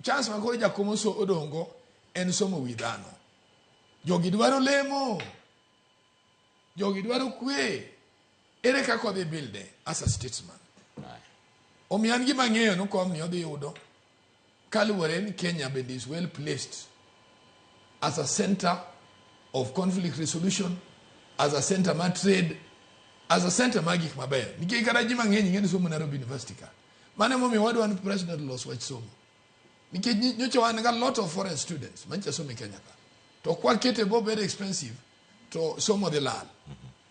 Chance ma koro Jakom odong'go en somo wi dhano. Jogi dwaro lemo. Jogi dwaro kwe. Ere kaka odhi build as a statesman? Omiyo an gima ang'eyo ni kom ni odhi yudo kaluwore ni Kenya bende is well placed as a center of conflict resolution, as a center mar trade, as a center mar gik mabeyo. Nikech kata ji mang'eny ing'e ni somo Nairobi University ka. Mano emomiyo wadwa ni president los wach somo. Nikech nyocha wan ga lot of foreign students manyicha somo e Kenya ka. To kwakete bo very expensive to somo dhi lal.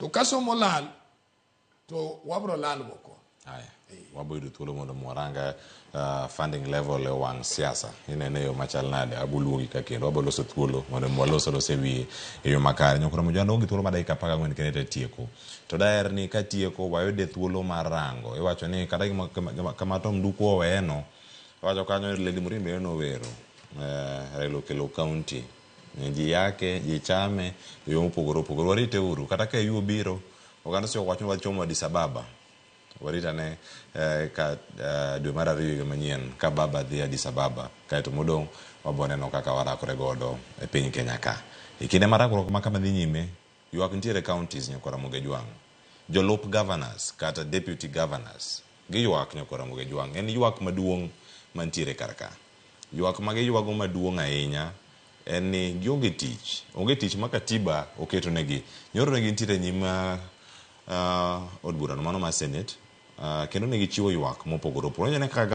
To ka somo lal to wabro lal go. Haya, wabo yudo thuolo mondo mwaranga funding level e wang' siasa. Inene e yo machal nade? Abo luongi ka kendo wabo loso thuolo mondo walos alos e wiye e yo makare. Nyokoro Mojwang' onge thuolo mar dakika 14 kende te tieko. To daher ni katieko wayude thuolo mar rango. Iwacho ni kata gima kama Tom Nduku oweyeno, iwacho kanyo ni Lady Murin bende nowero. Raila okelo county. Ji yake, ji chame e yo mopogore opogore. Warite uru. Kata ka EU obiro, oganda osewacho ni wachomo Addis Ababa. Warit ane ka dwe mar ariyo higa manyien ka baba dhi Addis Ababa kaeto modong' wabo neno kaka warakore godo e piny Kenya ka. E kinde mar rakruok ma kama dhi nyime, ywak nitiere counties nyakwa Ramogi Ajwang'. Jolup governors kata deputy governors giywak nyakwa Ramogi Ajwang'. En ywak maduong' mantiere kar ka. Ywak ma giywago maduong' ahinya en ni gionge tich. Onge tich ma katiba oketo negi. Nyoro ne gintiere e nyim od burano mano mar Senate kendo ne gichiwo ywak mopogore opogore. Kaka